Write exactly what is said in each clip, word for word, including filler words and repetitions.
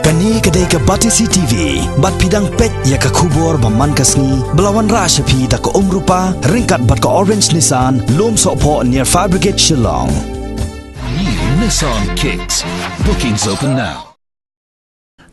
Kane ka dei ka Batesi T V, bad phi dang peit ïa ka khubor ba man ka sngi, ba la wanrah sha phi da ka Umrupa, ryngkat bad ka Orange Nissan, Lumsohphoh near Fire Brigade Shillong. New Nissan Kicks. Bookings open now.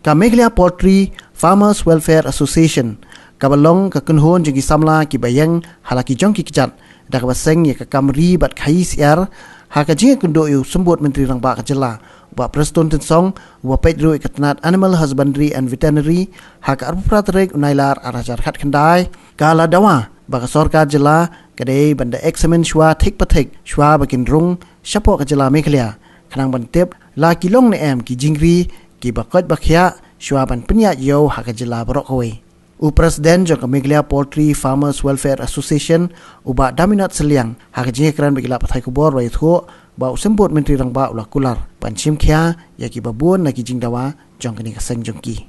Ka Meghalaya Poultry Farmers Welfare Association, kaba long ka kynhun jong ki samla kiba ïeng ha la ki jong ki kjat, da kaba seng ïa ka kam ri bad khaïi syiar, ha ka jingïakynduh ïa u Symbud Myntri Rangbah ka jylla, u Bah Prestone Tynsong, uba peit ruh ïa ka tnat Animal Husbandry and Veterinary, ha ka arphew phra tarik u Nailar ar hajar khatkhyndai, ka la dawa ba ka sorkar jylla ka dei ban da examine shuwa thik pa thik shuwa ba kin rung shapoh ka jylla Meghalaya, khnang ban tip la ki long ne em ki jingri kiba koit ba khiah shuwa ban pynïaid ïew ha ka jylla baroh kawei. U President jong ka Meghalaya Poultry Farmers Welfare Association, u Bah Daminath Sylliang, ha ka jingïakren bad ki lad pathai khubor, u la ïathuh ba u Symbud Myntri Rangbah u la kular ban shim khia ïa kiba bun na ki jingdawa jong kane ka seng jong ki.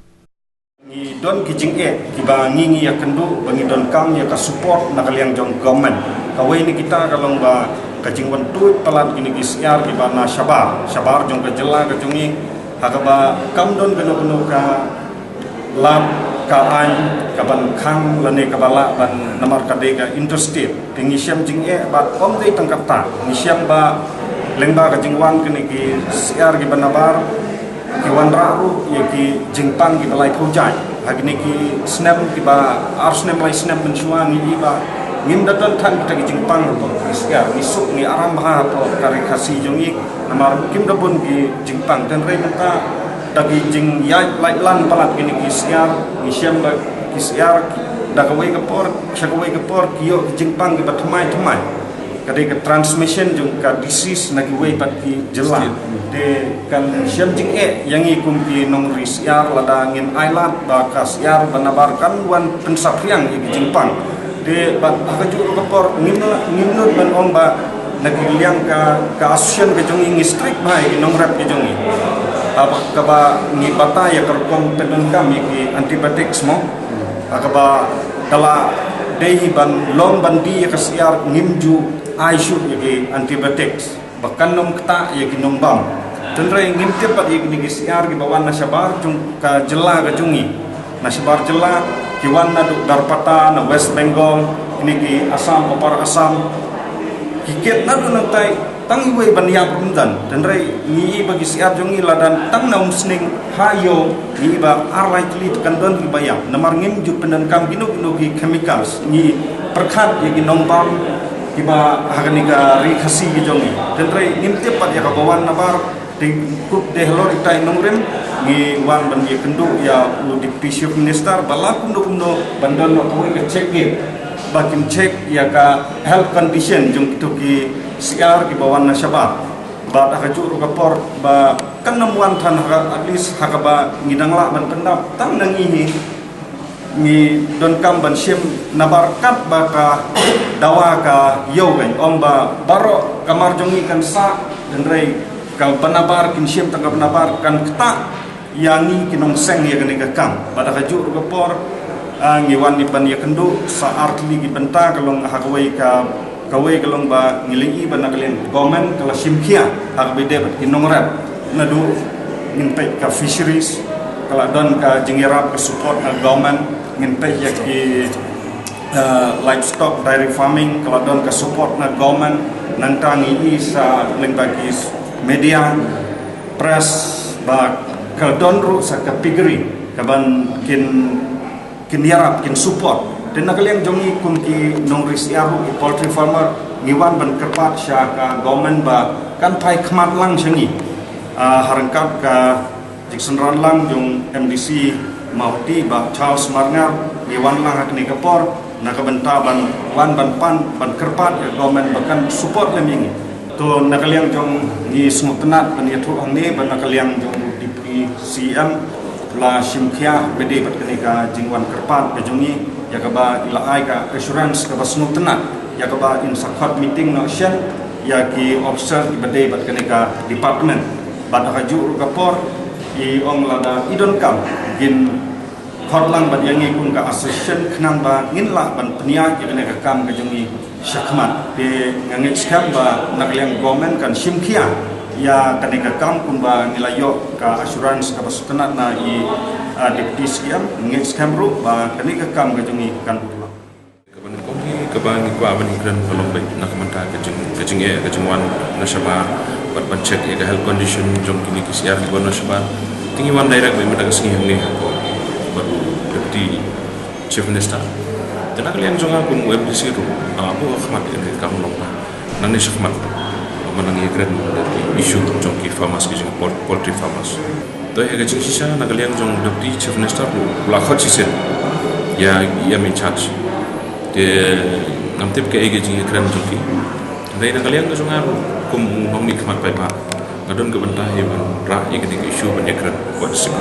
Ngi don ki jingeh kiba ngi, ngi ïakynduh ba ngi donkam ïa ka support na ka liang jong government. Kawei na kita ka long ba ka jingwan tuid palat kine ki syiar kiba na shabar shabar jong ka jylla ka jong ngi, ha kaba kam don kano kano ka lad ka aiñ kaban khang lane kaba lah ban, namar ka dei ka interstate. Te ngi shem jingeh bad ym dei tang katta, ngi shem ba lyngba ka jingwan kine ki syiar kiba nabar, ki wanrah ruh ïa ki jingpang kiba laiphew jait. Ha kine ki snem kiba ar snem lai snem mynshuwa ngi ïohi ba ngim da don than kita ki jingpang hapoh ki syiar, ngi suk ngi aram bha hapoh ka Ri Khasi jong ngi, namar kim da bun ki jingpang. Hynrei mynta da ki jingïaid lait lang palat kine ki syiar, ngi shem ba ki syiar da kawei ka por sha kawei ka por ki ïoh ki jingpang kiba thymmai thymmai. Ka dei ka transmission jong ka disease na kiwei pat ki jylla. Te kan shem jingeh ïa ngi kum ki nongri syiar lada ngin ailad ba ka syiar ba nabar kan wan pynsaphriang ïa ki jingpang. Te bad ha kajuh ruh ka por ngim, ngim nud ban ong ba na ka liang ka, ka association ka jong ngi, ngi strict bha ïa ki nongrep ka jong ngi. Haba kaba ngi batai ïa ka rukom pyndonkam ïa ki antibiotics mo, ha kaba ka la dei ban long ban die ïa ka syiar, ngim ju ai shuh ïa ki antibiotics ba kan ym ktah ïa ki nongbam. Hynrei ngim tip pat ïa kine ki syiar kiba wan na shabar jong ka jylla ka jong ngi, na shabar jylla, ki wan naduh Garpata, na West Bengal, kine ki Assam, Upper Assam, ki kit naduh nangtai, tang iwei ban ïap ruh ym don. Hynrei ngi ïohi ba ki syiar jong ngi la don tang na Umsning ha ïew, ngi ïohi ba ar lai tylli te kan don kiba ïap, namar ngim ju pyndonkam kino kino ki chemicals. Ngi pyrkhat ïa ki nongbam kiba ha kane ka Ri Khasi ka jong ngi. Hynrei ngim tip pat ïa kaba wan nabar. Te kup dei halor ita i nongrim ngi wan ban ïakynduh ïa u Deputy Chief Minister ba la kumno kumno ban don noh kawei ka check gate ba kin check ïa ka health condition jong kito ki syiar kiba wan na shabar. Bad ha kajuh ruh ka por ba kan ym wan than ha ka, at least ha kaba ngi dang lah ban pyndap tang na ngi hi, ngi donkam ban shim nabar katba ka dawa ka ïew, kan ym ba baroh ka mar jong ngi kan sah. Hynrei kaba nabar kin shim tang kaba nabar kan ktah ïa ngi ki nongseng ïa kane ka kam. Bad ha kajuh ruh ka por, ah, ngi wan ban ïakynduh sa ar tylli ki bynta, ka long ha kawei ka, kawei ka long ba ngi la ïohi ba na ka liang government ka la shim khia ha kaba ïadei bad ki nongrep. Naduh ngin peit ka fisheries, ka la don ka jingïarap, ka support na government. Ngin peit ïa ki, eh, livestock, dairy farming, ka la don ka support na government. Nangta ngi ïohi sa lyngba ki media, press, ba ka don ruh sa ka piggery kaban kin, kin ïarap, kin support. Te na ka liang jong ngi kum ki nongri syiar ruh, ki poultry farmer, ngi wan ban kyrpad sha ka government ba kan phai khmat lang sha ngi. Ah, ha ryngkat ka jingsynran lang jong MDC Mawhati, Bah Charles Marngar, ngi wan lang ha kane ka por na ka bynta ban wan ban pan, ban kyrpad ïa government ba kan support lem ïa ngi. To na ka liang jong ngi sngewtynnat ban ïathuh hangne ba na ka liang jong Deputy CM la shim khia ba dei bad kane ka jingwan kyrpad ka jong ngi, ïa kaba i la ai ka assurance kaba sngewtynnat ïa kaba in sa khot meeting noh shen ïa ki officer kiba dei bad kane ka department. Bad ha kajuh ruh ka por i ong lada i donkam kin khot lang bad ïa ngi kum ka association khnang ba ngin lah ban pynïaid ïa kane ka kam ka jong ngi shakhmat. Te nga ngeit skhem ba na ka liang government kan shim khia Ïa kane ka kam kumba ngi la ïoh ka assurance kaba sngewtynnat na i, ah, Deputy C M, ngi ngeit skhem ruh ba kane ka kam ka jong ngi kan bud lang. Kaba nyngkong hi kaba ngi kwah ban ïakren ka long ba na ka bynta ka jing, ka jingeh, ka jingwan na shabar bad ban check ïa ka health condition jong kine ki syiar kiba wan na shabar. Te ngi wan direct ba mynta ka sngi hangne ha ka bad u Deputy Chief Minister. Te na ka liang jong nga kum u M D C ruh, nga buh khmat ïa kane ka kam long ba nangne shakhmat ba nang ïakren ïa ki issue jong ki farmers, ki jing pol-, poultry farmers. To ïa ka jingshisha na ka liang jong Deputy Chief Minister ruh u la khot shisien ïa i M in charge. Te ngam tip kaei ka jingïakren jong ki. Hynrei na ka liang ka jong nga ruh kum u nongmihkhmat paidbah, nga don ka bynta hi ban rah ïa kane ka issue ban ïakren bad ki seng.